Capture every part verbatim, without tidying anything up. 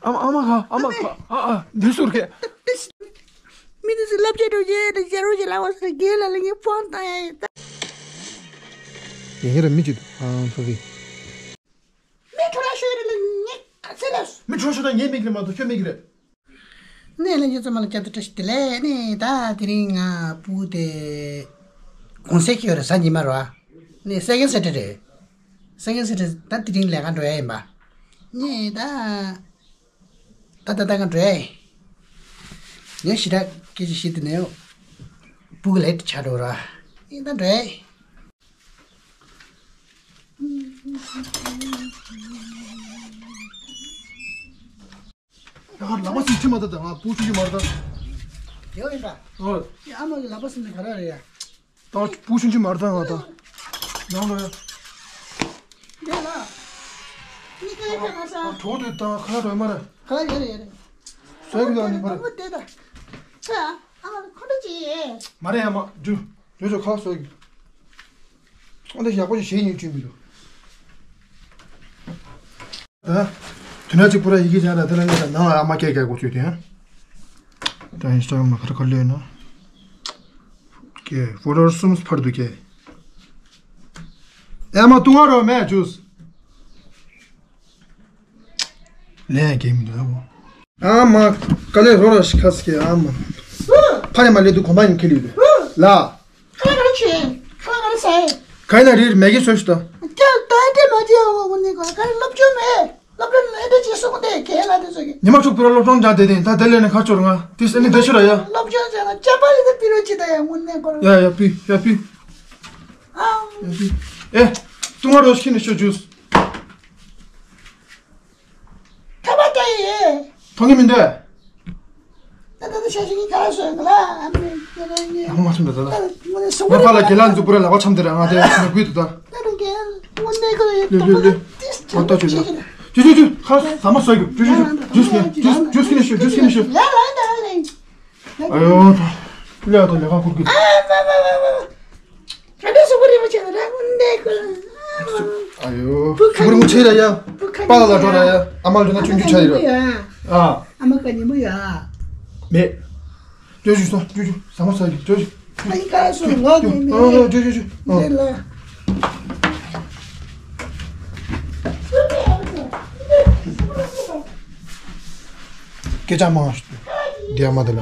ཨ་མ་ཨ་མ་ཁ་ཨ་མ་ཁ་ཨ་ཨ་འདི་ཟུར་ཁེ། མི་དེ་ཚོ་བསླབ་བྱ་སྒྲུབ་བྱེད་དེ་རྒྱལ་རོགས་ཀྱི་ལག་པ་ཟེར་རྒན་ལ་ལ་ངས་ཕོན་བཏང་ཡ་ཡིན་ད། ཡིན་ར་མི་གཅིག་འདུག་ཨང་ཐོ་གི། མི་ཁྲོ་ལ་ཤོད་རེ་ལ་ངས་ག་ཚེ་ལ། མི་ཁྲོ་ཤོད་ད་ངའི་མིག་རེད་མ་གཏོགས་ཁྱོད་མིག་རེད། ནས་ལྷན་རྒྱས་ཚང་མ་ལ་བསྐྱར་དུ་བཀྲ་ཤིས་བདེ་ལེགས། ནས་ད་དེ་རིང་ང་སྤུ་གུ་དེ་གུང་སེང་ཁེལ་ཡོད་རེད། གཟའ་ཉི་མ་རེད་བ། ནས་སེ་ཀེན་སེ་ཊར་ཌེ་རེད། སེ་ཀེན་སེ་ཊར་ཌེ་ད་དེ་རིང་ལས་ཀ་འགྲོ་ཡ་ཡིན་པ། ནས་ད་ད་ད་ད་ང་འགྲོ་ཡ་ཡིན། ངས་ཞེ་དྲག་སྐད་ཆ་བཤད་དུས་ནས་སྤུ་གུ་ལེ་ཊི་ཆགས་འགྲོ་ར། ནས་ད་འགྲོ་ཡ་ཡིན། ཡ་ལག་པ་སྲིན་ཁྲི་མ་ད་ད་ང་བུ་ཆུང་ཆུང་མ་རེད་ད། ཡོད་ཡིན་པ། ཨོ། ཡ་ཨ་མ་གི་ལག་པ་སྲིན་ནི་ག་རེ་རེད་ཡ། ད་བུ་ཆུང་ཆུང་མ་རེད་ད་ང་ད། ནང་ལ་ཡ། ཡ་ལ། མི་ཁ་ཡ་ཁ་ས། གྲོགས་དེ་ད་ཁ་ལག་འགྲོ་ཡ་མ་རེད། ཁ་ལག་ཡ་རེད་ཡ་རེད། བཟོ་གི་ད་ནི་མ་རེད། ཨ་མ་དེ་ད། ས། ཨ་མ་ཁོ་འདྲ་ཅི་ཡེ། མ་རེད་ཡ་མ་ཇུ། ཇུ་ཇུ་ཁ་ལག་བཟོ་གི། ཨ་འདི་ཡག་པོ་ཞིག་བྱེད་ཉན་བཅུག་མི་འདུག་ཨ། དུས་ན་གཅིག་པུ་ར་ཡི་གེ་སྦྱང་ལ་དེ་ལ་ངས་ནང་ལ་ཨ་མ་སྐད་རྒྱག་དགོས་བཅུག་དེ་ཡང་། ད་ཨིན་སི་ཊ་གྷ་རམ་ལ་ག་རེ་ག་རེ་ལས་ན། ཀྱེ་ཕོ་ལོ་ཝར་གསུམ་འཕར་འདུག་ཀྱེ། ཨེ་མ་ཏུང་ཨ་རོ་མེ་ཇུས། ལན་རྒྱག་མི་འདུག་ཨ་མ། ཨ་མ། དཀའ་ལས་རོ་ར་ཞིག་ཁ་སི་ཀྱེ་ཨ་མ། ཕ་ཡ་མ་ལས་དུ་གོམ་པ་ཡིན་ཁེ་ལི་ལ། ཁ་ལག་རེ་ཆེ། ཁ་ལག་རེ་ཟ་ཡི། ག་ཡིན་ན་རེད་མེ་གི་སོས་ཤི་ད། ཀྱ་ད་འདྲེ་མ་བྱེད་འོ་གོ་ནི་གོ་ག་རེ་སློབ་སྦྱོང་མེད། སློབ་གྲྭ་ལ་འདྲེ་བྱེད་སོང་དེ་གས་ལ་དེ་ཚོ་གི། ཉི་མ་ཕྱུག་པུ་ར་སློབ་སྦྱོང་སྦྱང་བསྡད་དེ་ད་དེ་ལས་ནས་ཁ་ཆོར་ང་དེ་ཨ་ནི་བསྡད་ཤོད་ར་ཡ། སློབ་སྦྱོང་བྱས་ན་སྐྱ་པ་ལི་དེ་པི་རོ་ཅི་ད་ཡ་དངོས་གནས་གོ་ར། ཡ་ཡ་པི་ཡ་པི། ཨ། ཡ་པི། ཨེ། ཏུང་ཨ་རོ་ཤི་ནི་ཤོ་ཇུས། ཁ་པ་ཏ་ཡེ། མཐོང་གི་མི་འདུག་ད་ད་ད་ཤ་ཞིག་གི་ཁ་ལ་སོན་ག་ལ་ཨ་མི་ཁྱེད་རང་ཉེ། ཨ་མ་ཆུང་ད་ད་ད། ད་ངོ་ནས་སུ་ང་ཕ་ལ་གེ་ལ་འཛུ་པུ་ར་ལག་པ་འཆམ་དེ་ར་ང་དེ་ང་གུས་འདུག་ད། ད་རུང་གེ་དངོས་གནས་ཁོ་ཡོད་ལེ་ཏོ་ལེ་ལེ། ཏིས་ང་ལྟ་ཆོད་ན། ཇུ་ཇུ་ཇུ་ཁ་ཟ་མ་ཟ་གི་ཇུ་ཇུ་ཇུ་ཇུས་ཁི་ནས་ཇུས་ཇུས་ཁི་ནས་ཤོད་ཇུས་ཁི་ནས་ཤོད། ལ་ལ་ད་ལེ། ཨ་ཡོ་ད། ལེ་ཨ་ད་ལེ་ག་ཁུར་གི། ཨ་མ་མ་མ་མ་མ། ད་ལྟ་སུ་བུ་རིང་མོ་ཆེ་ན་ར་ངུ་ནས་ཁོ་ལ། ཨ་ཡོ། བུ་ཁ་སུ་བུ་རིང་མོ་ཆེ་ལ་ཡ། བུ་ཁ་པ་ལ་ལ་འགྲོ་ལ་ཡ། ཨ་མ་ལ་འགྲོ་ན་ཆུང་ཆུང་ཆ་ཡི་ར། ཨ། ཨ་མ་ཁ་ཉིན་མོ་ཡ། མེད། ཅོ་ཅོ་སོང་ཅོ་ཅོ་ཟ་མ་ཟ་གི་ཅོ་ཅོ། ཨ་ཡི་ཁ་སུ་ངོ་ནས་མེད། ཨ་ཅོ་ཅོ་ཅོ། ཨ། འདི་ལ། སྐད་ཆ་མང་། འདི་ཨ་མ་དེ་ལ།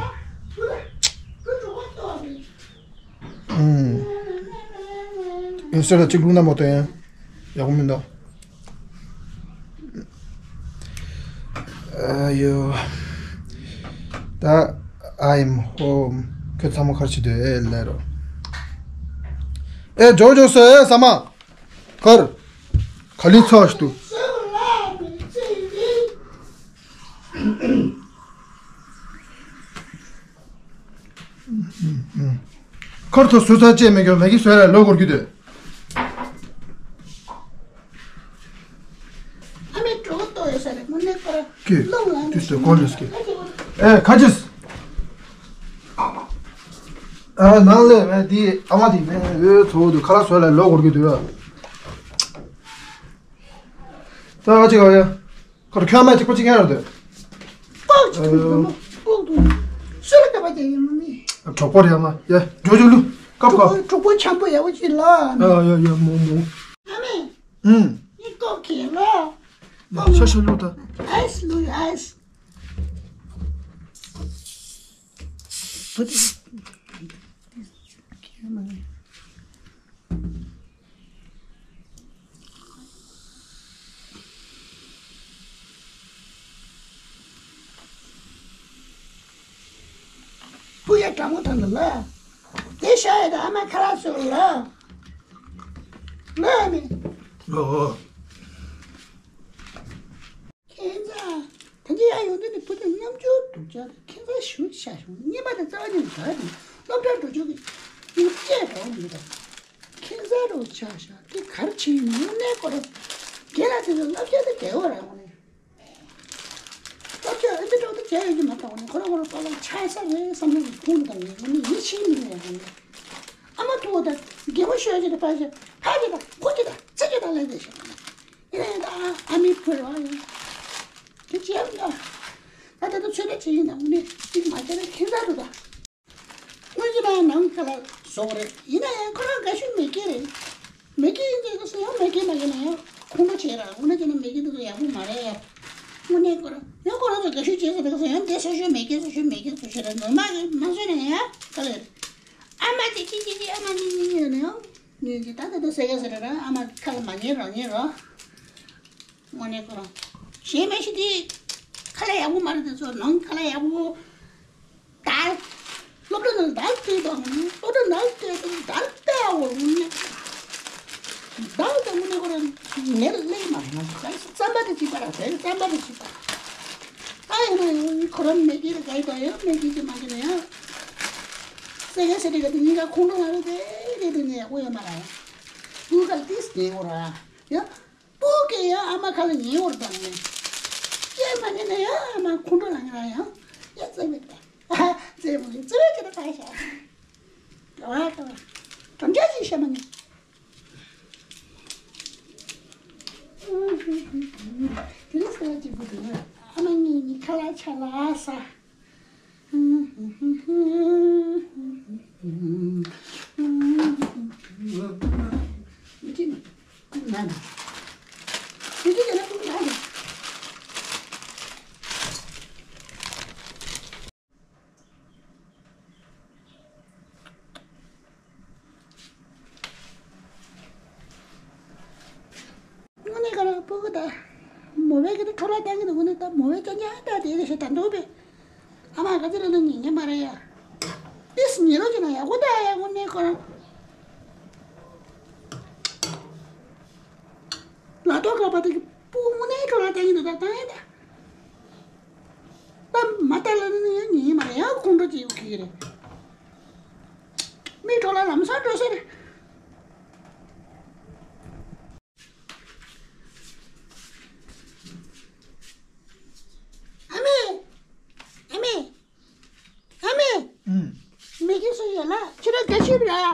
ཨུམ། ཨིན་སི་ཊ་ལ་གཅིག་བླུགས་ན་མ་གཏོགས་ཡང་ཡག་པོ་མི་འདུག་ཨ་ཡོ། ད་I'm home། ཁྱོད་ཚང་མ་ག་རེ་བྱེད་འདོད་ཨེ་ལེ་རོ། ཨེ་ཇོ་ཇོ་སོ་ཨེ་ཟ་མ། གར། ག་ལི་ཚོགས་ཤིག་འདུག་ཁར་ཐོ་སུ་ཚ་ཅེས་མེད་ཀྱང་མེ་གི་སོས་ལ་ལོ་འགོར་གྱི་འདོད། ཨ་མའི་གྲོགས་ཏོ་ཡོད་ས་རེད་དངོས་གནས་ཁོ་ར། ཀི། ལོང་ལ་དུས་སུ་ཀོ་ལུས་ཀི། ཨེ་ཁ་ཅིས། ཨ་ནང་ལས་མེ་དི་ཨ་མ་དི་མེ་ཨེ་ཚོ་དུ་ཁ་ལག་སོས་ལ་ལོ་འགོར་གྱི་འདོད། ད་ཨ་ཅི་ག་ཡ། ཁོ་ར་ཁྱོད་མ་གཅིག་པ་གཅིག་ཡང་རེད་དེ། པགས་ཅིག་ཨ་ཡོ། ཏུ་པགས་ཏུ། སུ་ལ་ཀ་པ་ཅན་ཡིན་མི། གྲོགས་པོ་རེད་ཡ་མ་ཡ་ཇོ་ཇོ་ལུ་ཀབ་ཀབ། གྲོགས་པོ་གྲོགས་པོ་ཆམ་པོ་ཡག་པོ་ཅིག་ལ། ཨ་ཡ་ཡ་མོ་མོ། ཨ་མེ། ཨུམ། ཡིན་ཀོ་ཁེ་ལ། ཤ་ཤ་ལུ་ད། ཨའི་སི་ལུ་ཨའི་སི། བུ་དེ། ཁྱེད་མ་ནི། སྤུ་ཡ་དྲང་མོ་དང་ལ་ལ། དེ་ཤ་ཡ་ད་ཨ་མ་ཁ་ལག་སོ་ལ། ལ་ཨ་མི། ཨོ་ཨོ། ཁྱེད་ཚ། ད་ཅི་ཡ་ཡོང་དུས་ནི་བུ་དེ་རྣམ་འགྱུར་སྡུག་ཅག་དང་ཁྱེད་ཚ་ཞུ་ཤ་ཞུ་གཉིས་པ་དེ་རྩ་བ་ཉིད་ནས་ག་དེ་སློབ་གྲྭར་འགྲོ་ཆོག་གི་ཡོད་ཅེས་འགྲོ་མི་དང་། ཁྱེད་ཚ་རོ་ཆ་ཤ་དེ་ག་རེ་བྱེད་ཡིན་དངོས་གནས་ཁོ་ར། རྒན་ལགས་དེ་ཚོ་བསླབ་བྱ་དེ་དགེ་བ་ར་དངོས་གནས། བསླབ་བྱ་ཨེ་འདི་འདྲ་དེ་བྱས་ཡོད་ཀྱི་མ་རེད་དངོས་གནས་ཁོ་ར་ཁོ་ར་པ་ལགས་ཆགས་ས་རེད་བསམ་ནས་ཁུངས་དང་ངས་དངོས་གནས་ཡིད་ཆེས་མི་ནུས་ཡ་དངོས་གནས། ཨ་མ་ཐུ་བོ་དང་རྒན་མོ་ཤོད་ཀྱི་དང་པ་ཞིག་ཕ་ཅིག་དང་ཁོ་ཅིག་དང་ཚེ་ཅིག་དང་ལས་དེ་ཞིག་ཨེ་ད་ཨ་མའི་བུ་ར་ཡིན། དེ་ ཡང་ཡང་། ད་ལྟ་དུ་ཚོད་ལྟ་བྱེད་ཡིན་ན་དངོས་གནས་གཅིག་མ་བྱས་ན་ཁྱད་མཚར་འདུག་ད། དངོས་གཞི་ལ་ནང་ཁ་ལ་བཟོ་གི་རེད། ཡིན་ན་ཡང་ཁོ་རང་དགའ་ཤོས་མེ་སྐྱེས་རེད། མེ་སྐྱེས་ཡིན་ཚེ་ཡང་མེ་སྐྱེས་མ་ཡིན་ན་ཡང་ཁོང་ཁྲོ་བྱེད་ར། དངོས་གནས་བྱས་ན་མེ་སྐྱེས་དེ་ཚོ་ཡག་པོ་མ་རེད་ཡ། དངོས་གནས་ཁོ་རང་ཡང་ཁོ་རང་ཚོ་དགའ་ཤོས་བྱས་ཟེར་དེ་ག་ཚོ་ཡང་དེ་བཟོ་ཤོས་མེ་སྐྱེས་བཟོ་ཤོས་མེ་སྐྱེས་བཟོ་ཤོས་རེད། ངོ་མ་གི་མ་བཟོས་ན་ཡང་དཀའ་ལས་རེད། ཨ་མ་ཅིག་ཅིག་ཅིག་ཅིག་ཨ་མ་གཉིས་གཉིས་གཉིས་ཡོད་ན་ཡང་གཉིས་ཀྱི་ད་ད་ད་ཟེར་ག་ཟེར་ར། ཨ་མ་ཁ་ལ་མ་ཉན་རོགས་ཉན་རོགས། དངོས་གནས་ཁོ་རང་གཞན་མ་ཤི་དེ་ཁ་ལ་ཡག་པོ་མ་རེད། དེ་ཚོ་ནང་ཁ་ལ་ཡག་པོ། དར། སློབ་གྲྭ་ནང་དར་བཏོན་དང་། སློབ་གྲྭ་ནང་བཏོན་དང་དར་བཏོན་འོང་ནས། དར་དང་དངོས་གནས་ཁོ་རང་ནེར་ལེགས་མ་རེད། ང་ཚོ་རྩམ་པ་དེ་གཅིག་པ་ར། བས་རྩམ་པ་དེ་གཅིག་པ། ཨ་ཡིན་ན་ཡང་ཁོ་རང་མེ་སྐྱེས་དེ་ག་ཡི་དང་ཡང་མེ་སྐྱེས་ཀྱི་མ་གི་ན་ཡང་སེ་ག་སེ་དེ་ག་དེ་གཉིས་ཀ་ཁོང་ཁྲོ་ལངས་རེད། དེ་ག་དེ་ནས་ཡག་པོ་ཡོད་མ་རེད། བུ་ག་ལ་ཏིས་ཉན་འོ་ར་ཡང་། སྤུ་གུ་ཡང་ཨ་མ་ཁ་ལ་ཉན་འོར་དང་ནས། སྐྱེས་མ་ཉན་ན་ཡང་ཨ་མ་ཁོང་ཁྲོ་ལངས་ར་ཡང་། ཡ་རྩེད་མོ་རེད། ཨ་རྩེད་མོ་རེད། རྩེད་མོ་རེད་ཁྱེད་རང་ད་ཤ། ག་བ་ག་བ། དྲང་བརྒྱ་ཞིག་བཤད་མ་ཉན། དེ་རིང་ས་ཡ་གཅིག་པུ་དེ་ཨ་མ་གཉིས་གཉིས་ཁ་ལག་ཆ་ལག་ཟ། དངོས་གནས་ཁ་ལག་སྤུ་གུ་ད། མོ་བས་ཁྱེད་ཁྲོ་ལ་བཏང་གི་འདུག་དངོས་གནས་ད་མོ་བས་ཅང་ཅང་ད་དེ་རེ་ཞིག་ད་འདུག་པས། ཨ་མ་ག་ཚོད་ལ་ན་ཉན་ཉན་མ་རེད་ཡ། ཏིས་ཉེ་རོ་ཅི་ན་ཡག་པོ་ད་ཡ། དངོས་གནས་ཁོ་རང་ལ་ཏོག་ཁ་པ་དེ་གི་སྤུ་གུ་དངོས་གནས་ཁྲོ་ལ་བཏང་གི་འདུག་ད་བཏང་ཡ་ད། ད་མ་ལྟ་ལ་ན་ཡང་ཉན་མ་རེད་ཡ། ཁོང་ཁྲོ་ཅི་ཡོད་ཁི་གི་རེད། མི་ཁྲོ་ལ་ལམ་སང་འགྲོ་ས་རེད། ཨ་མེ། ཨ་མེ། ཨ་མེ། ཨུམ། མེ་སྐྱེས་སུ་ཡོད་ལ་ཁྱེད་རང་དགའ་ཤོས་ར། ཨོ།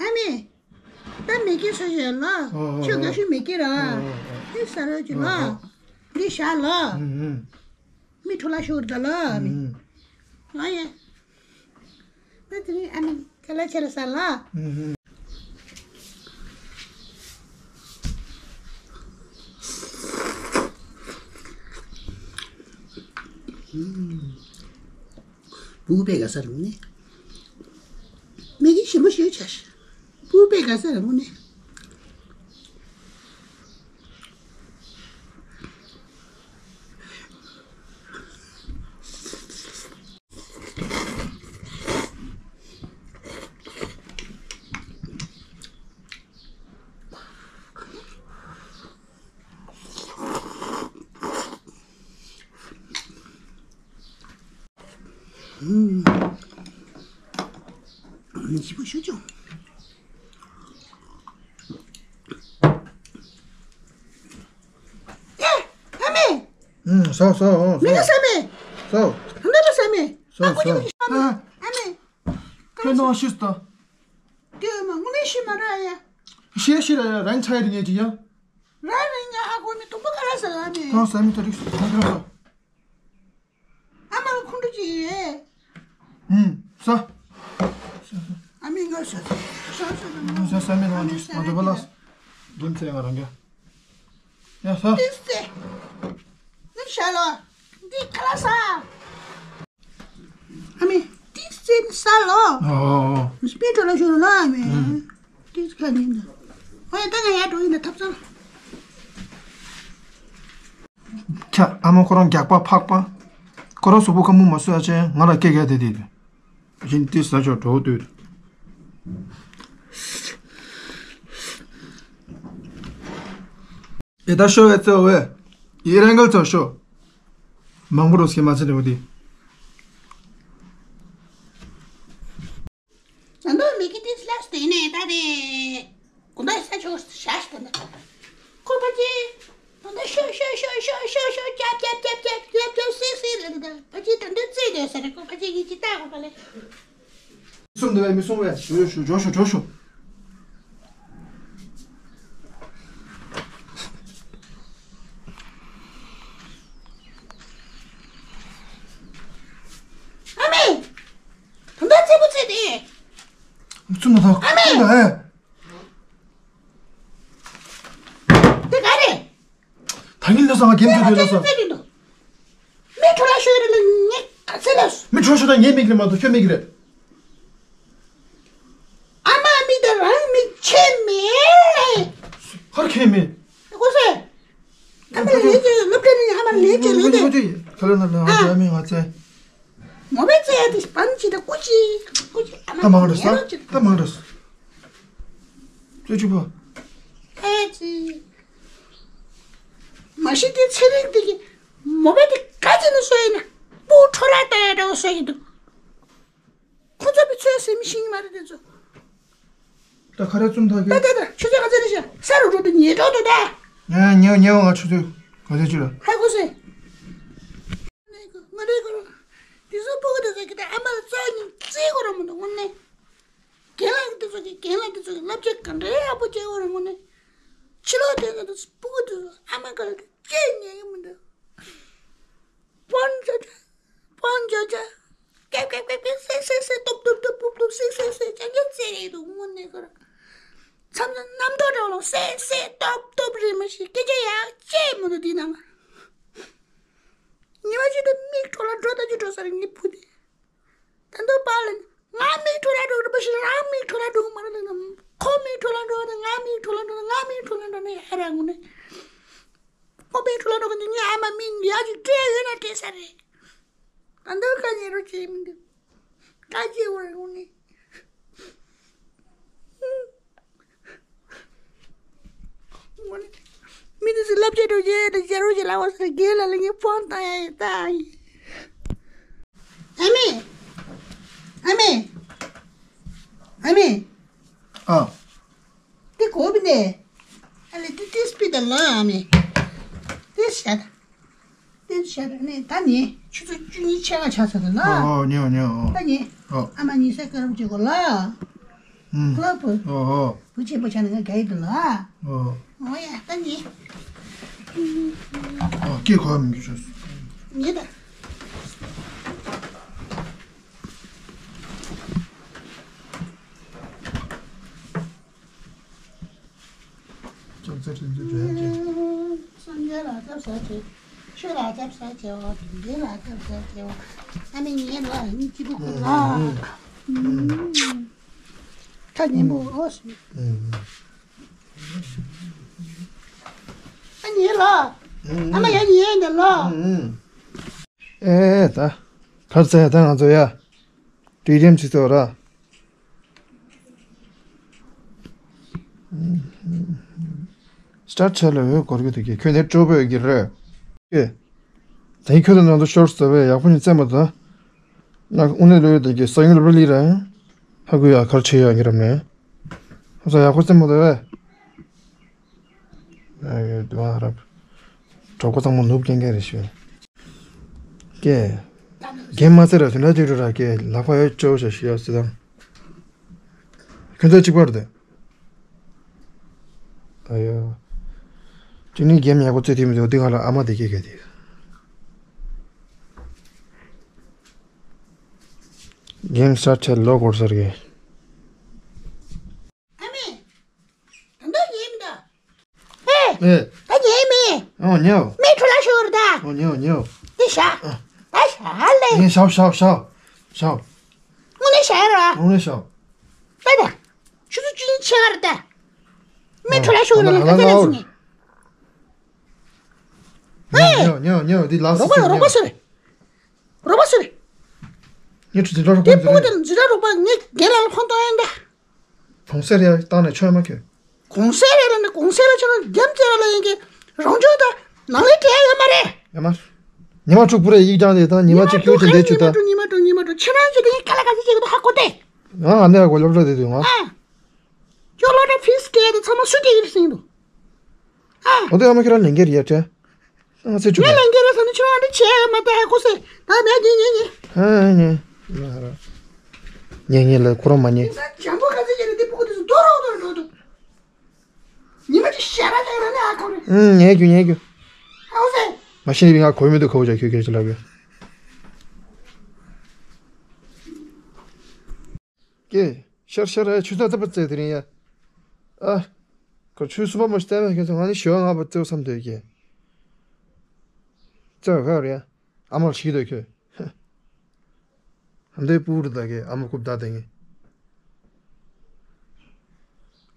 ཨ་མེ། ད་མེ་སྐྱེས་སུ་ཡོད་ལ། ཨོ། ཁྱོད་དགའ་ཤོས་མེ་སྐྱེས་ར། ཨོ། འདི་ཟ་རོགས་ཀྱི་ལ། ཨོ། འདི་བཞག་ལ། ཨུམ་ཨུམ། མི་ཁྲོ་ལ་ཤོར་ད་ལ་མི། ཨུམ། ཨ་ཡ། ད་དེ་རིང་ཨ་ནི་ཁ་ལག་ཆེ་ལ་ཟ་ལ། ཨུམ་ཨུམ། ཨུམ། བུ་པེ་ག་ས་རུ་ནི། མི་གི་ཞི་མོ་ཞུ་ཆ་ཤི། བུ་པེ་ག་ས་རུ་ནི། ཞིབ་པོ་ཞུ་ཅོ། ཨ་མེ། ཨུམ། སོ་སོ་སོ། མི་ལ་ས་མེ། སོ། ཧ་ན་ལ་ས་མེ། སོ་སོ། ཨ་མེ། ཁྱོད་ནང་ཤི་སྟ། དེ་མ་དངོས་གནས་ཤི་མ་ར་ཡ། ཤི་ཤི་ར་རང་ཚ་ཡ་རིང་ཡ་ཅི་ཡ། ར་རིང་ཡ་ཧ་གོ་མི་དུམ་བུ་ཁ་ལ་ས་ཨ་མེ། ཐང་ས་མི་ཏོ་རིགས་སུ་ཐང་ས། ཨ་མ་ལ་ཁུང་ཁྲུ་ཅི་ཡོད། ཨུམ། ས། ཨ་མེ་ང་ས་ས་ས་ས་ས་མེ་རང་ཅི་མ་དོ་བ་ལ། དུམ་ཚེ་ང་རང་ག་ཡ་ས། ཏིས་ཏེ། ནི་ཤ་ལོ། འདི་ཁ་ལ་ས། ཨ་མེ། ཏིས་ཏེ་ནི་ས་ལོ། ཨོ། སྤེ་ཏོ་ལ་ཤོར་ལ་ཨ་མེ། ཨུམ། ཏིས་ཁ་ནི་ན། ཨོ་ཡ་ད་ང་ཡ་འགྲོ་ཡིན་ན་ཐབ་ཚང་། ཁྱ་ཨ་མ་ཁོ་རང་རྒྱགས་པ་ཕག་པ། ཁོ་རང་གཟུགས་པོ་ཁ་མུ་མ་སོས་ཨ་ཅེ་ང་ལ་སྐད་རྒྱག་དེ་དེ། ཡིན་ཏི་ས་ཆོག་གྲོགས་དུས། ཨེ་ད་ཤོ་བའི་རྩེ་བའི། ཡི་རང་གལ་ཚོ་ཤོ། མང་པོ་རོ་སྐྱེ་མ་ཚེ་རེ་བ་དེ། ད་ནོ་མི་གི་ཏིས་ལ་སྟེ་ནེ་ད་རེ། གུན་ད་ས་ཆོག་ཤ་ཤ་ད་ན། ཁོ་པ་ཅི། ད་ན་ཤོ་ཤོ་ཅབ་ཅབ་ཅབ་ཅབ་ཅབ་ཅབ་སི་སི་རེ་ད། པ་ཅི་ད་འདི་ཙི་དེ་ས་རེ་ཁོ་པ་ཅི་གི་ཅི་ད་ཁོ་པ་ལེ། སུམ་དེ་བས་མི་སུམ་བས་ཞོ་ཞོ་ཞོ་ཞོ་ཞོ་ཞོ། ཙུམ་ན་ད་ཙུམ་ན་ཨེ། དེ་ག་རེད། ད་ངས་ལོས་སོང་ང་། རྒན་ཚོ་དེ་ལོས་སོང་། མི་ཁྲོ་ལ་ཤོད་རེད་ལ་ངས་ག་ཚད་ལ། མི་ཁྲོ་ཤོད་ད་ངའི་མིག་རེད་མ་གཏོགས་ཁྱོད་མིག་རེད། ཨ་མ་མི་དང་རང་མི་ཁྱད་མེད། ཧར་ཁྱད་མེད། ཨ་ཁུ་སེ། ཨ་མ་ལ་ལས་ཀྱི་སློབ་གྲྭ་ནས་ཨ་མ་ལ་ལས་ཀྱི་ལས་ཀྱི། ཁ་ལ་ན་ལ་ཨ་ཅག་མི་ང་ཚེ། མོ་པའི་རྩེ་ཡ་དེ་བན་ཅི་ད་ཀུ་ཅི་ཀུ་ཅི་ཨ་མ་ད་མང་རེད་ས། ཉེ་རོགས་ཅི། ད་མང་རེད་ས། ཙོ་ཅི་པོ། ཨེ་ཅི། མ་གཞི་དེ་ཚེ་རིང་དེ་གི་མོ་པའི་དེ་ག་ཅི་ནས་སོ་ཡིན་ན་སྤུ་ཁྲོ་ལ་ལྟ་ཡ་འདྲ་བོ་སོ་ཡིན་འདུག་ཁོ་ཚོ་པའི་ཚོད་སེམས་ཤིང་མ་རེད་དེ་ཚོ། ད་ཁ་ར་ཙུམ་ཐག་ད་གི། ད་ད་ཆུ་ཚོད་ག་ཚོད་རེད་ཤག་ས་རུ་འགྲོ་དུ་ཉེ་འགྲོ་དུ་ད། ཉེ་ཉེ་ཉེ་བ་ང་ཆུ་ཚོད་ག་ཚོད་ཅི་ར། ཧ་གོ་སོང་། ང་རེ་གོ་ར། དེ་ཚོ་སྤུ་གུ་དེ་ཚོ་གི་ད་ཨ་མ་ལ་རྩ་ཉིན་རྩེ་གོ་ར་མི་འདུག་དངོས་གནས། རྒན་ལགས་དེ་ཚོ་གི་རྒན་ལགས་དེ་ཚོ་གི་བསླབ་བྱ་ག་འདྲའི་ཡག་པོ་བྱས་གོ་ར་དངོས་གནས། ཕྱི་ལོགས་དེ་ཚོ་དེ་སྤུ་གུ་དེ་ཚོ་ཨ་མ་ག་ལ་དེ་སྐད་ཉན་གི་མི་འདུག་སྤོན་ཆ་ཆ། སྤོན་ཆ་ཆ། ཀེབ་ཀེབ་ཀེབ་ཀེབ་སེ་སེ་སེ་སྟོབ་སྟོབ་སྟོབ་སྟོབ་སྟོབ་སེ་སེ་སེ་ཅན་ཅན་ཟེར་རེད་འདུག་དངོས་གནས་ཁོ་རང་། མཚམས་མཚམས་རྣམ་རྟོག་འདྲ་བོ་ལ་སེ་སེ་སྟོབ་སྟོབ་རེད་མ་གཞི་སྐད་ཆ་ཡག་བཤད་མི་འདུག་དེའི་ནང་ལ། ཉི་མ་གཅིག་ཏུ་མིག་འཕྲོ་ལ་འགྲོ་ལྟ་རྒྱུ་འགྲོ་ས་རེད་ངའི་བུ་དེ། ད་དུང་པཱ་ལགས་ནི་ང་མིག་འཕྲོ་ལ་འགྲོ་གི་རེད་པ་ཞིག་རང་མིག་འཕྲོ་ལ་འགྲོ་གི་མ་རེད་ལབ་ན། ཁོ་མིག་འཕྲོ་ལ་འགྲོ་གི་ང་མིག་འཕྲོ་ལ་འགྲོ་ང་མིག་འཕྲོ་ལ་འགྲོ་ནས་ཡ་ར་ངུ་ནས། ཁོ་མིག་འཕྲོ་ལ་འགྲོ་གི་འདི་ངའི་ཨ་མ་མིག་ཡག་ཅིག་སྤྲད་ཡོད་ན་སྤྲད་ས་རེད། ད་འདི་ཁ་ཉེ་རུ་བྱེད་མི་འདུག་ཁ་ཅེ་བར་ངུ་ནས། མི་དེ་ཚོས་བསླབ་བྱ་སྒྲུབ་རྒྱུ་དེ་རྒྱལ་པོ་ཞིག་ལབ་པ་ཟེར་རྒན་ལགས་ལ་ངས་ཕོན་བཏང་ཡ་ཡིན་ད་ཡིན། ཨ་མས། ཨ་མས། ཨ་མས། ཨ། དེ་གོ་བི་ནས། ཨ་ལེ་དེ་དེ་སྤི་ད་ལ་ཨ་མས། དེ་ཤ་ད། དེ་ཤ་ད་ནས་ད་ནི་ཆུ་ཚོད་བཅུ་གཉིས་ཕྱེད་ཀ་ཆགས་ཚར་ད་ལ། ཨོ་ཨོ་ཉོ་ཉོ་ཨོ། ད་ནི། ཨོ། ཨ་མ་ཉི་ས་སྐར་རམ་བྱེད་གོ་ལ། ཨུམ། ལ་བུ། ཨོ་ཨོ། བུ་ཆེན་པོ་ཆགས་ན་ང་དགའ་ཡི་འདུག་ལ། ཨོ། ཨོ་ཡ་ད་ནི། ཨོ་སྐྱེ་གོ་མི་འགྱུར་ཆོག་ཉེ་ད། ཅོག་ཙེ་ཁྲིན་ཏུ་འགྲོ་ཡ་ཅིག་སངས་རྒྱས་ལ་སྐྱབས་སུ་མཆི། ཆོས་ལ་སྐྱབས་སུ་མཆིའོ། དགེ་འདུན་ལ་སྐྱབས་སུ་མཆིའོ། ཨ་མའི་ཉེ་ལ་ཉི་ཅི་པུ་ཀུ་ལ། ཁ་ཉིན་མོ་ཨོ་སི། ཨ་ཉེ་ལ། ཨ་མ་ཡ་ཉེ་འདི་ལ། ཨེ་ད། གར་ཚེ་ད་ང་ཚོ་ཡ། དུས་རིམ་ཅི་ཚོ་ར། སི་ཊར་ཊི་བྱས་ལ་འོས་སྐོར་གྱི་འདུག་གི་ཁྱོད་ནི་སྤྲོ་པོ་ཡོད་ཀྱི་རེད། ཨེ། ད་ཡིན་ཁྱོད་དང་ང་ཚོ་ཤོར་སོ་བས་ཡག་པོ་ནི་བཙན་པོ་དང་། ང་དངོས་གནས་ལོས་ཡོད་དེ་གི་ས་ཡུལ་རུ་ལི་ར། ཧ་གོ་ཡ་གར་ཆེ་ཡ་གི་ར་མེད། ཧ་ས་ཡག་པོ་བཙན་པོ་དེ་བས། ཨེ་དུ་བ་རབ། གྲོགས་པོ་ཚང་མ་ནུབ་རྐྱང་རྐྱང་རེད་ཤི། ཀྱེ། རྒན་མ་ཚེ་ར་དུ་འདྲ་དུ་རུ་ར་ཀྱེ་ལག་པ་ཡོད་ཅོ་བྱ་ཤི་ཡ་སི་དང་། ཁྱོད་ཚོ་གཅིག་པར་དུ། ཨ་ཡོ། དེ་ནི་རྒན་ཡག་པོ་ཚེ་དེ་མི་འདུག་དེ་ག་ལ་ཨ་མ་དེ་ཀྱེ་ཀྱེ་དེ། རྒན་སི་ཊར་ཊི་བྱས་ལོ་འགོར་ས་རེད། ཨ་མས། ད་འདོད་ཉེས་མི་འདུག་ཨེ། ཨེ། ད་ཉེས་མི། ཨོ་ཉེའོ། མི་ཁྲོ་ལ་ཤོར་ད། ཨོ་ཉེའོ་ཉེའོ། དེ་ཤ། ཨ། ད་ཤ་ལེ། ཨེ་ཤའོ་ཤའོ་ཤའོ། ཤའོ། དངོས་གནས་ཤ་ཡ་ར། དངོས་གནས་ཤའོ། ད་ད། ཆུ་ཚོད་བཅུ་གཉིས་ཕྱེད་ཀ་རེད་ད། མི་ཁྲོ་ལ་ཤོར་ད་ལ་ག་ཚོད་ལ་ཟིན་ནི། ཨེ། ཉེའོ་ཉེའོ་ཉེའོ་འདི་ལགས་སོ། རོགས་པ་རོགས་པ་སོ་རེད། རོགས་པ་སུ་རེད། ངས་ཁྲུ་འཛིན་གྲྭ་རོགས་དེ་པ་སྤུ་གུ་དེ་ལ་འཛིན་གྲྭ་རོགས་པ་ངས་རྒན་ལགས་ལ་ཕོན་གཏོང་ཡིན་ད། གོང་གསལ་རེ་བཏང་ནས་ཆོས་མ་ཁྱོད། གོང་གསལ་རེ་ལ་ནི་གོང་གསལ་ལ་ཆ་ན་རྒྱ་མཚན་ལ་ཡིན་གྱི་རང་ཕྱོགས་དང་ནང་ལས་བྲལ་ཡོད་མ་རེད། ཡ་མ། ཉི་མ་དྲུག་པུ་རེ་ཡིག་སྦྱང་དེ་དང་ཉི་མ་གཅིག་ཁྱོད་ཀྱི་འདས་ཆུ་ད། ཉི་མ་དྲུག་ཉི་མ་དྲུག་ཉི་མ་དྲུག་ཁྱེད་རང་ཚོ་དེ་ཡིན་ཁ་ལ་ག་ཚོད་བྱེད་ཀྱི་འདུག་ཧ་གོ་སྟེ། ང་ཨ་ནེ་ཨ་གོ་སློབ་གྲྭ་དེ་དུས་ང་། ཨ། ཁྱོད་སློབ་གྲྭ་ཕིས་སྐྱེལ་དེ་ཚང་མ་སུ་སྐྱེལ་གྱི་རེད་ཟིན་འདུག་ཨ། འོ་དེ་ཨ་མ་ཁྱེད་རང་ལས་འགན་རེད་ཡ་དྲན། ང་ཚེ་བཅུག་ངས་ལས་འགན་རེད་ཟེར་ནས་ཁྱོད་རང་འདི་བྱས་ཡོད་མ་ད་ཧ་གོ་སེ་ད་མེད་ཉེ་ཉེ་ཉེ། ཨ་ཉེ། ཉེ་ཉེ་ལ་ཁོ་རང་མ་ཉེ། དེང་སང་འཇམ་པོ་ག་ཚོད་བྱས་ནས་འདི་ཕྲུ་གུ་དེ་ཚོ་རྡོ་རོག་རྡོ་རོག་འགྲོ་འདུག་ཉི་མ་གཅིག་ཞེ་དྲག་ཐག་རང་ནས་ཨ་ཁོ་རེད། ཨུམ་ཉེ་རྒྱུ་ཉེ་རྒྱུ། ཧ་གོ་སེ། མ་ཤེས་པའི་ང་གོ་མི་འདུག་ཁོ་བྱ་ཁྱོད་སྐད་ཆ་ལབ་ཡོད། ཀྱེ། ཤར་ཤར་ཨེ་ཆུ་ཚོད་ལྟ་བུ་བཙལ་དེ་རིང་ཡ། ཨ། ཁོ་ཆུ་སུ་པ་མོ་ཞིག་བལྟས་ན་ཁྱེད་ཚོ་ང་ནི་ཞོ་ང་བ་བཙལ་བསམ་དོད་ཀྱི། བཙལ་ག་རེད་ཡ། ཨ་མར་ཞིག་དོད་ཁྱོད། ཧམ་དེ་པུ་རུ་ད་གི་ཨ་མ་རྐུབ་ད་དེ་ངེ།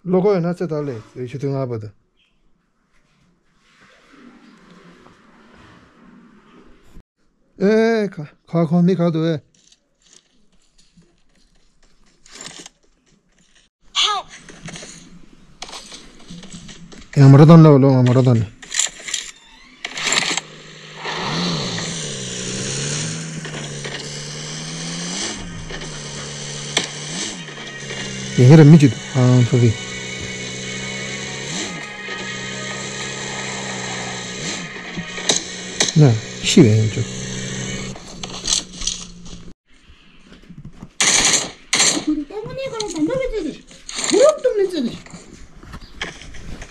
ལོ་གོ་ཡོད་ན་བཙལ་ད་ལེ་རེ་ཆུ་ཚོད་ལྔ་པ་དང་། ཨེ་ཁ་ཁ་ཁོ་མི་ཁ་དུ་ཨེ། ཡང་མ་ར་དང་ལོ་ལོ་ང་མ་ར་དང་ལེ། ཡིན་གྱི་རེད་མི་གཅིག་འདུག་ཨང་ཚོ་ཟིག་ན་ཤི་བའི་ཡིན་ཅུ།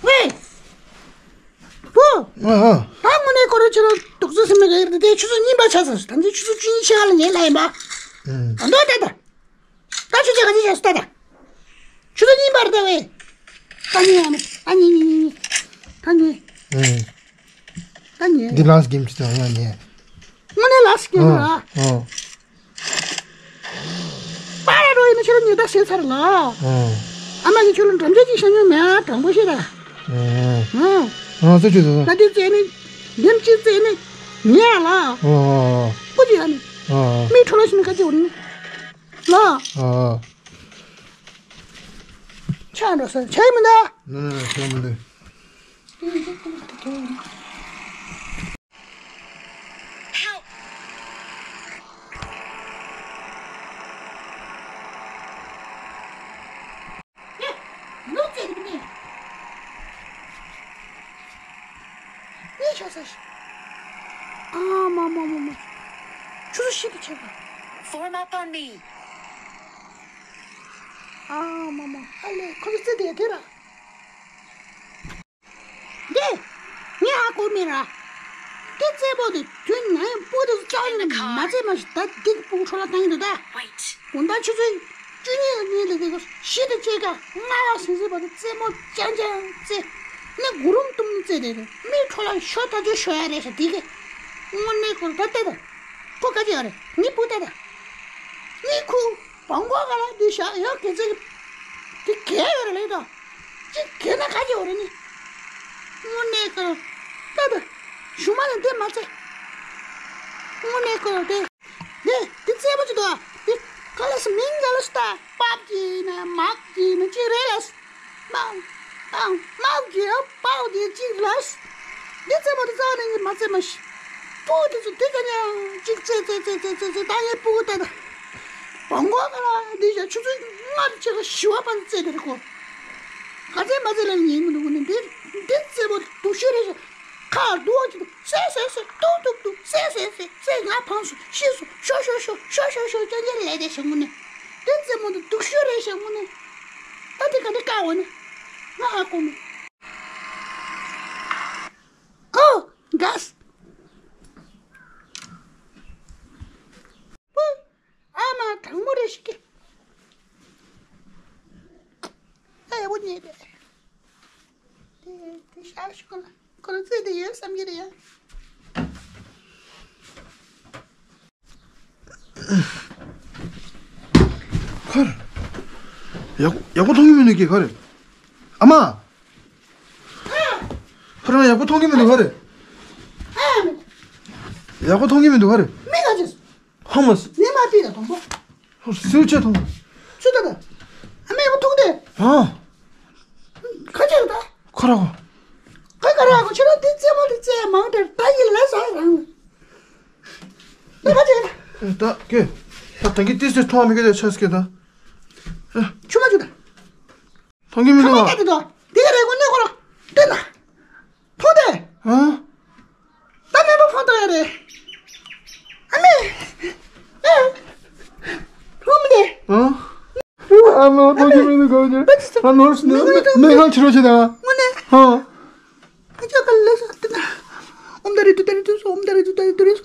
ཝེ། བུ། ཨ་ཧ། ད་དངོས་གནས་ཁོ་རང་ཁྱེད་རང་དུག་རྫི་སེམས་མེད་ག་ཡེར་དེ་ཆུ་ཚོད་གཉིས་པ་ཆགས་སོང་། ད་ཚོད་ཆུ་ཚོད་བཅུ་གཉིས་ཕྱེད་ཀ་ལ་ཉལ་ལ་ཡིན་པ། ཨུམ། ད་འདོད་ད་ད། ད་ཆུ་ཚོད་ག་ཚོད་ཆགས་སོང་ད་ད། ཆུ་ཚོད་གཉིས་པ་རེད་ད་ཝེ། ད་ཉལ་ཡ་ནི་ད་ཉལ་ཉལ་ཉལ་ཉལ། ད་ཉལ། ཨུམ། ད་ཉལ། འདི་ལཱ་སི་གེམ་ཅིག་ད་ཡང་ཉལ། དངོས་གནས་ལཱ་སི་གེམ་ར། ཨོ། པ་ར་རོ་ཡིན་ན་ཁྱེད་རང་ཉེས་དག་བྱས་ཚར་ལ། ཨོ། ཨ་མ་གིས་ཁྱོད་ལ་འགྲམ་ལྕག་ཅིག་བཤམས་མྱོང་མེད་ཨ། དྲང་པོ་བཤད་ར། ཨོ། ཨོ། ཨོ་ཙེ་ཅུ་ཙེ། ད་འདི་རྩེ་ནི། འདེམ་ཅིག་རྩེ་ནི། ཉེ་ཨ་ལ། ཨོ། ཨོ། ཨོ། ཨོ། ཨོ། ཨོ། ཨོ། ཨོ། ཨོ། ཨོ། ཨོ། ཨོ། ཆགས་འགྲོ་ས་ཆགས་མི་འདུག་ནི་ནི་ཆགས་མི་འདུག་ཨ་མ་མ་མ་མ། ཆུ་ཚོད་བཞི་དང་ཕྱེད་ཀ། Form up on me. ཨ་མ་མ། ཨ་ལས་ཁོ་ཚོ་རྩེ་དེ་དེ་ར། འདི། ངས་ཧ་གོ་མེད་ར། དེ་རྩེད་མོ་དེ་དུས་ནམ་ཡང་སྤུ་དེ་ཚོ་ལྕགས་ཡོད་མ་རྩེད་མ་ཞིག་ད་འདི་གི་སྤུ་འཕྲོ་བརླག་བཏང་ཡིན་འདུག་ད། དགོང་དག་ཆུ་ཚོད་བཅུ་གཉིས་ལ་གཉིས་ལ་དེ་ག་བཞི་དང་ཕྱེད་ཀ་ལྔ་བ་ཟིན་ཟིན་བར་དུ་རྩེད་མོ་རྐྱང་རྐྱང་རྩེ། ནི་གུ་རུམ་ཏུམ་ནི་རྩེ་དེ་རེད། མིའི་འཕྲོ་བརླག་ཤོ་ད་ཚོད་ཤོ་ཡ་རེད་ཤག་འདི་གི། དངོས་གནས་ཁོ་ད་ལྟ་ད། ཁོ་ག་ཅི་ཡོད་རེད། ངའི་སྤུ་ད་ད། ངའི་ཁུ། བང་གོ་ག་ལ་འདི་བཞག་ཡང་གལ་ཚིག་དེ་གས་ཡོད་རེད་ལེ་ད། ཅིག་གས་ན་ག་ཅི་ཡོད་རེད་ནི། དངོས་གནས་ཁོ། ད་ད། ཞུ་མ་ལ་འདི་མ་ཚད། དངོས་གནས་ཁོ་དེ། དེ་དེ་རྩེད་མོ་ཅིག་འདུག་དེ་ག་ལ་སི་མིང་ག་ལ་སི་ད། པབ་ཀྱི་ན་མག་གི་ན་ཅིག་རེད་ལ་སི། མག་མག་མག་གི་ཨ་པའོ་དེ་ཅིག་ལ་སི། འདི་རྩེད་མོ་དེ་རྩ་བ་ནས་མ་རྩེད་མ་ཤི། སྤུ་དེ་ཚོ་དེ་ག་ཉག་ཅིག་རྩེད་རྩེད་རྩེད་རྩེད་རྩེད་རྩེད་ད་ངའི་སྤུ་གུ་ད་ད། བང་གོ་ག་ལ་འདི་བཞག་ཆུ་ཚོད་ལྔ་དང་ཕྱེད་ཀ་བཞི་བ་བར་རྩེད་དེ་རེད་ཁོ། ག་ཚད་མ་རྩེད་ལ་ཉན་མི་འདུག་ནི་འདི་འདི་རྩེད་མོ་སྡུག་ཤོས་རེད་ཤག་ཁ་རྡུང་བ་ཅིག་འདུག་སེ་སེ་སེ་ཏུག་ཏུག་ཏུག་སེ་སེ་སེ་སེ་ང་ཕངས་སོང་ཤི་སོང་ཤོ་ཤོ་ཤོ་ཤོ་ཤོ་ཤོ་ཅོ་ཉེ་ལས་དེ་ཤོ་ངུ་ནི། འདི་རྩེད་མོ་འདི་སྡུག་ཤོས་རེད་ཤག་ངུ་ནི། ད་འདི་ག་འདི་བཀག་འོ་ནི། ང་ཧ་གོ་མི། ཨོ། གས། པུ། ཨ་མ་དྲང་མོ་རེ་ཞིག་གི། ཨེ་བུ་ཉེ་དེ། དེ་དེ་ཤ་ཤུ་ལ་ཁོ་རང་རྩེད་དེ་ཡོད་བསམ་གྱི་རེད་ཡ། ཁར། ཡག་ཡག་པོ་མཐོང་གི་མི་འདུག་གི་ག་རེད། ཨ་མ། ཁོ་རང་ཡག་པོ་མཐོང་གི་མི་འདུག་ག་རེད། ཡག་པོ་མཐོང་གི་མི་འདུག་ག་རེད། མི་ག་ཅིག་ཧོ་མོ་སི། ནི་མ་ཏི་ལ་མཐོང་པོ། ཧོ་སིའུ་ཆེ་མཐོང་། སུ་ད་ད། ཨ་མ་ཡག་པོ་མཐོང་དེ། ཨ། ག་ཅིག་རེད་ད། ཁོ་ར་གོ། ག་ག་ར་གོ་ཁྱེད་རང་དེ་རྩེད་མོ་དེ་རྩེད་མང་དེར་ད་ཡིན་ལ་ཟ་རང་། ད་ག་ཅིག་རེད། ད་ཀེ། ད་ད་གི་ཏི་སི་མཐོང་མི་ག་ཅིག་ཆགས་སི་ཀེ་ད། ཆུ་མ་ཆུ་ད། མཐོང་གི་མི་འདུག་ཨ། ཁ་པར་བཏང་དུས་དེ་ག་རེ་དགོས་གནས་སྐོར་ལ་བསྟན་ན། མཐོང་དེ། ཨ། ད་མེད་པ་ཕོན་བཏང་ཡ་རེད། ཨ་མེ། ཨེ། མཐོང་མི་དེ། ཨ། ཨ་ནོར་མཐོང་གི་མི་འདུག་གོ་ཨ་ནོར་སི་ནི་མེ་ཁང་ཕྱི་རོལ་ཆེ་དང་། དངོས་གནས། ཨ། ཨ་ཅག་ག་ལ་ས་བསྟན་ན། ཨོམ་ད་རེ་དུ་ད་རེ་དུ་སོ་ཨོམ་ད་རེ་དུ་ད་རེ་དུ་རེ་སོ།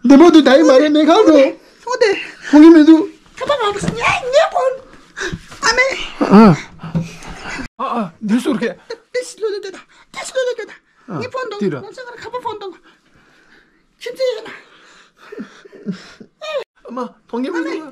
འདི་མོ་དུ་ད་ཡི་མ་རེད་མེ་ཁང་དུ། མཐོང་དེ། མཐོང་གི་མི་འདུག་ཁ་པར་མ་བུ་སི་ཉ། ཨ། ཨ་ཨ་འདི་ཟུར་གེ། ཏེས་ལོ་ལོ་ཏེ་ཏེས་ལོ་ལོ་ཏེ། ཨ། ངའི་ཕོན་ཏོ་ཏི་ར། ང་ཚོ་གར་ཁ་པ་ཕོན་ཏོ། ཁྱིམ་མཚེས་ཡིན་ན། ཨ་མ་མཐོང་གི་མི་འདུག